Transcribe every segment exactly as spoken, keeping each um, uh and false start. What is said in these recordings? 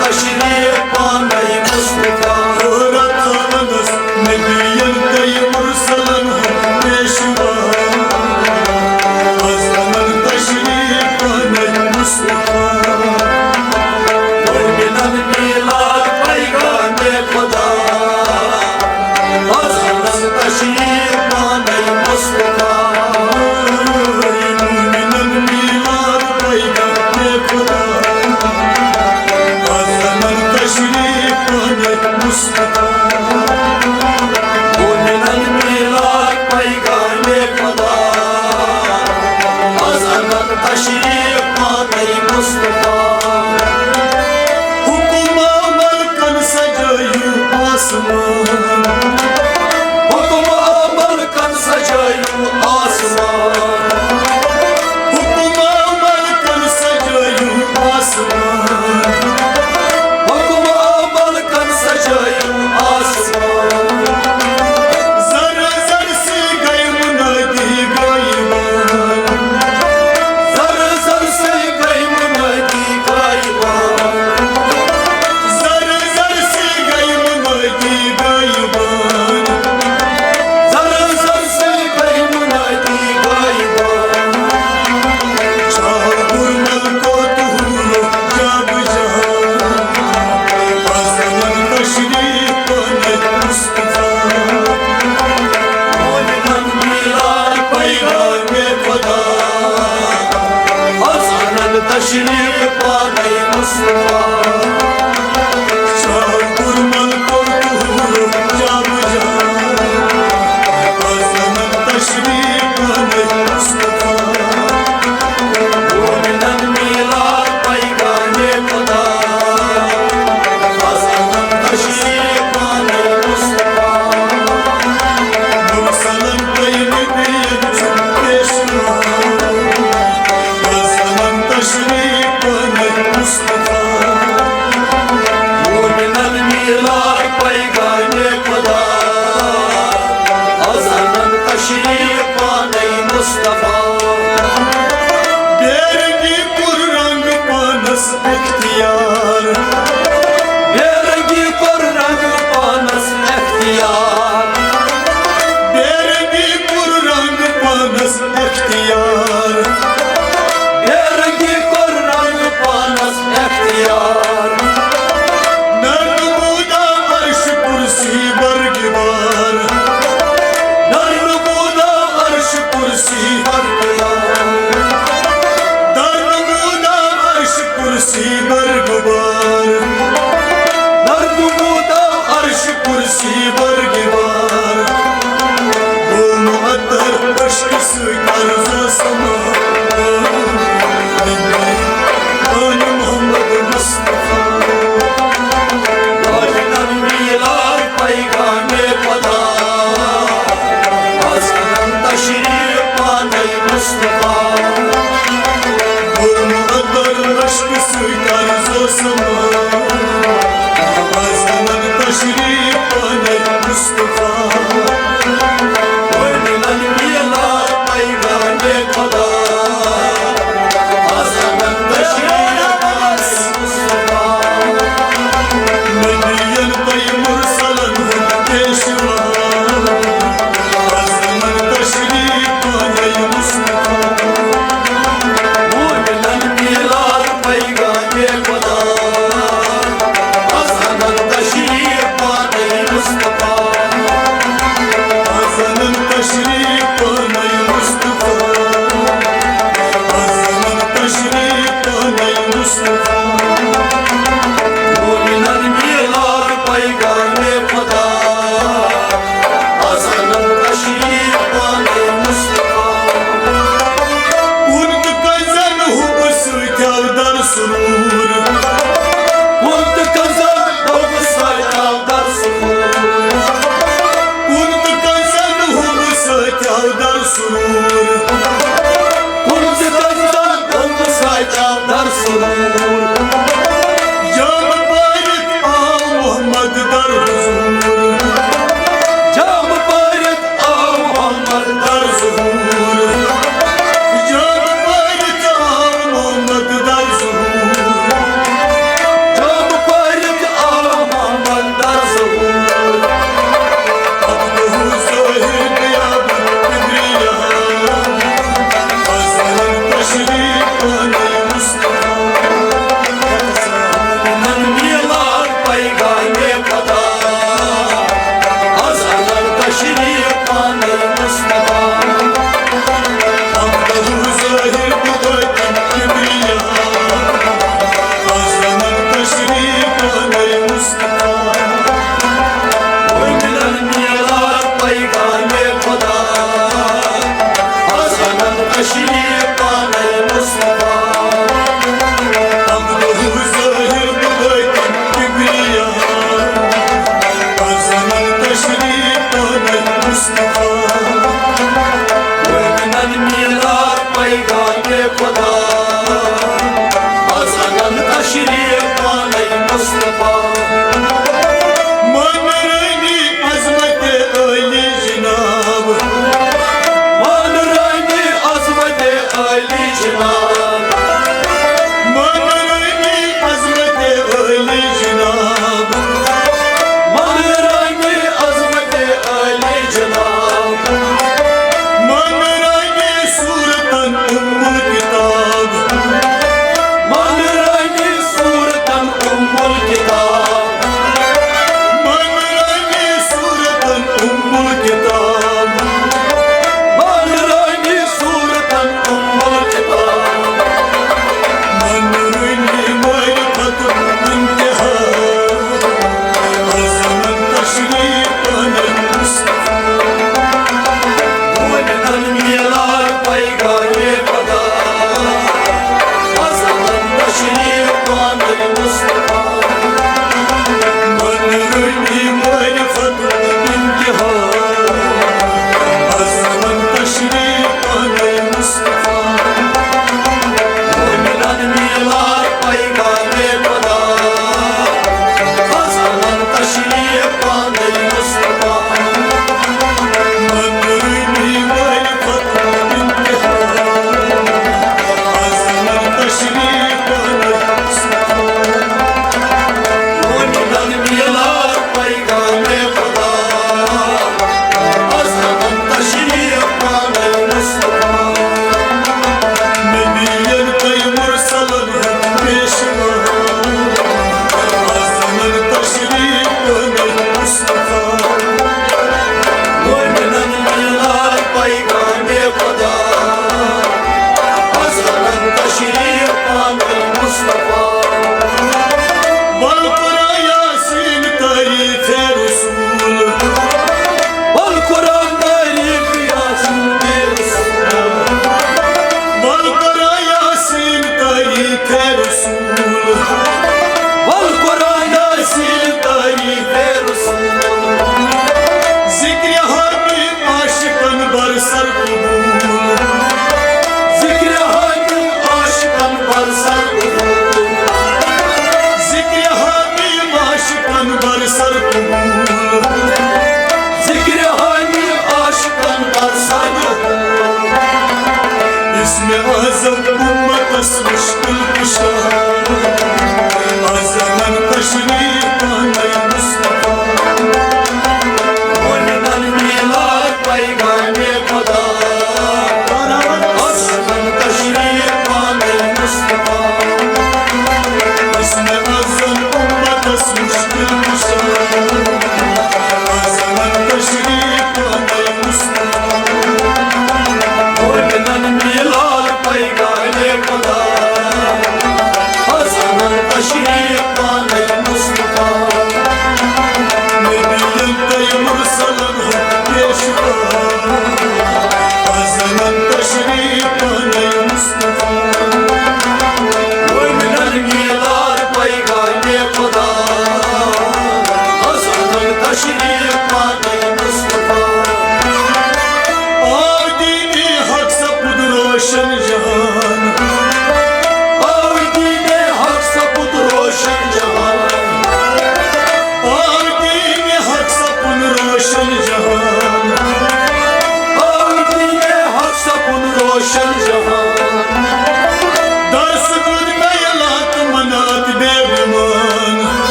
تشریف پانے مصطفیٰ۔ حیرت تھاونس نبین تہٕ مرسلن ہُنٛد پیشوا۔ از انن تشریف پانے مصطفیٰ۔ مومنن میلاد پیغام خدا۔ از انن تشریف پانے مصطفیٰ۔ مومنن میلاد پیغام خدا۔ از انن تشریف پانے مصطفیٰ۔ مومنن میلاد پیغام خدا۔ از انن تشریف پانے مصطفیٰ۔ حکم عمل کن سجٲیِو آسمان۔ حکم عمل کن سجٲیِو آسمان۔ حکم عمل کن سجٲیِو آسمان۔ حکم عمل کن سجٲیِو آسمان۔ زر زر سے گئے منادی غائبان۔ زر زر سے گئے منادی غائبان۔ زر زر سے گئے منادی غائبان۔ زر زر سے گئے منادی غائبان۔ شاہ برمل کو تو جاب جہان۔ از انن تشریف پانے مصطفیٰ۔ مومنن میلاد پیغام خدا۔ از انن تشریف پانے مصطفیٰ۔ شاہ برمل کو تو جاب جہان۔ از انن تشریف پانے مصطفیٰ۔ مومنن میلاد پیغام خدا۔ از انن تشریف پانے مصطفیٰ۔ مرسلن تہٕ نبین چھُ پیشوا۔ از انن تشریف پانے مصطفیٰ۔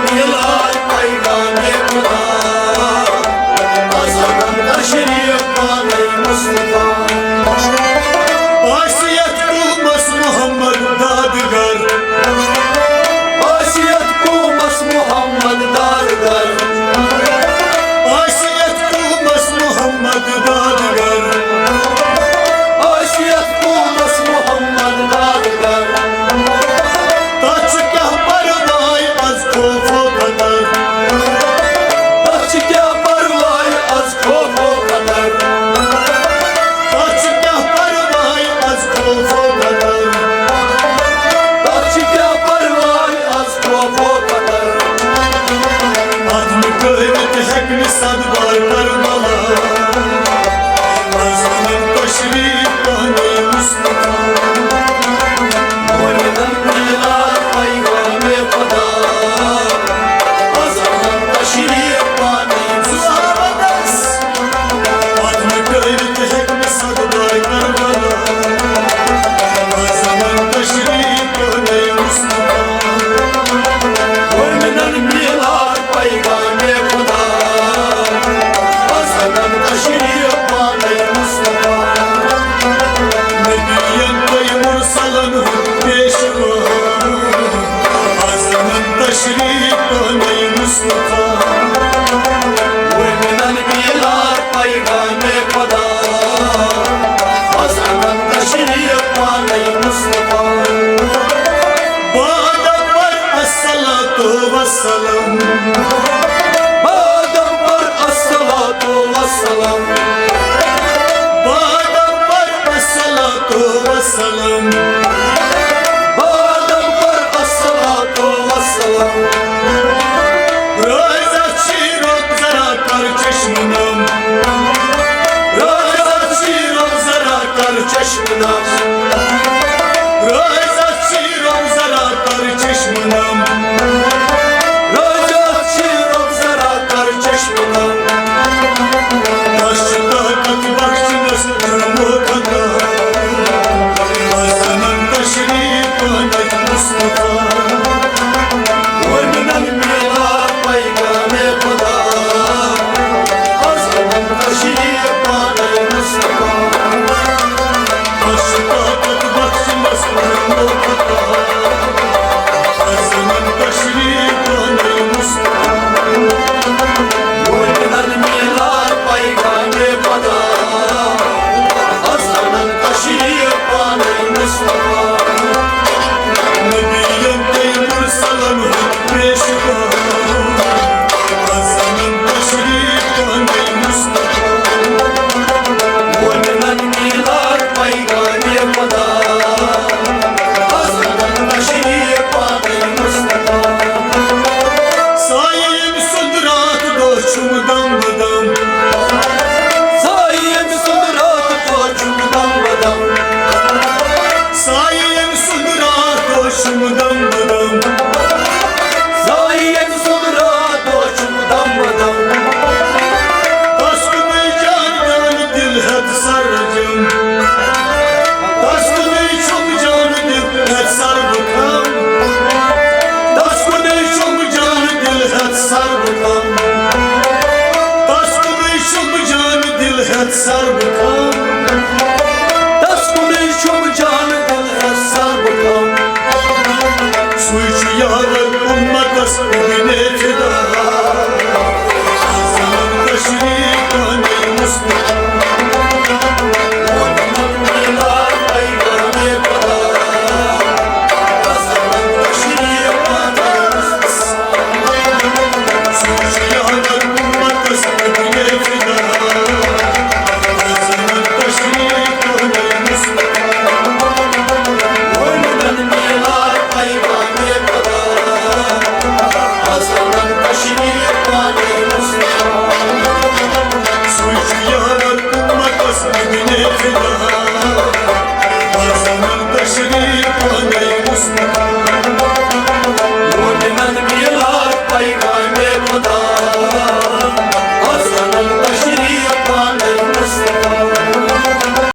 میلاد پیغام خدا، از انان تشریف پانے مصطفیٰ۔ آسیت قومس محمد دادگر، آسیت قومس محمد دادگر، آسیت قومس محمد دادگر، آسیت قومس محمد دادگر۔ تتھ چھُ کیٛاہ پرواے از خوف و خطر؟ تتھ چھُ کیٛاہ پرواے از خوف و خطر؟ تتھ چھُ کیٛاہ پرواے از خوف و خطر؟ تتھ چھُ کیٛاہ پرواے از خوف و خطر؟ ادمہٕ کٲوِتھ ہیٚکہِ نہٕ صد بار کربلا۔ از انان تشریف پانے مصطفیٰ۔ مولدن میلاد پیغام خدا، از انان تشریف پانے مصطفیٰ۔ ادمہٕ کٲوِتھ ہیٚکہِ نہٕ صد بار کربلا۔ از انان تشریف پانے مصطفیٰ۔ مولدن میلاد پیغام خدا، از انان تشریف پانے مصطفیٰ۔ نبیَن تہٕ مرسلن ہُنٛد پیشوا، از انان تشریف پانے مصطفیٰ۔ مولدن میلاد پیغام خدا، از انان تشریف پانے مصطفیٰ۔ بادم پر الصلاة والسلام۔ بادم پر الصلاة والسلام۔ بادم پر الصلاة والسلام۔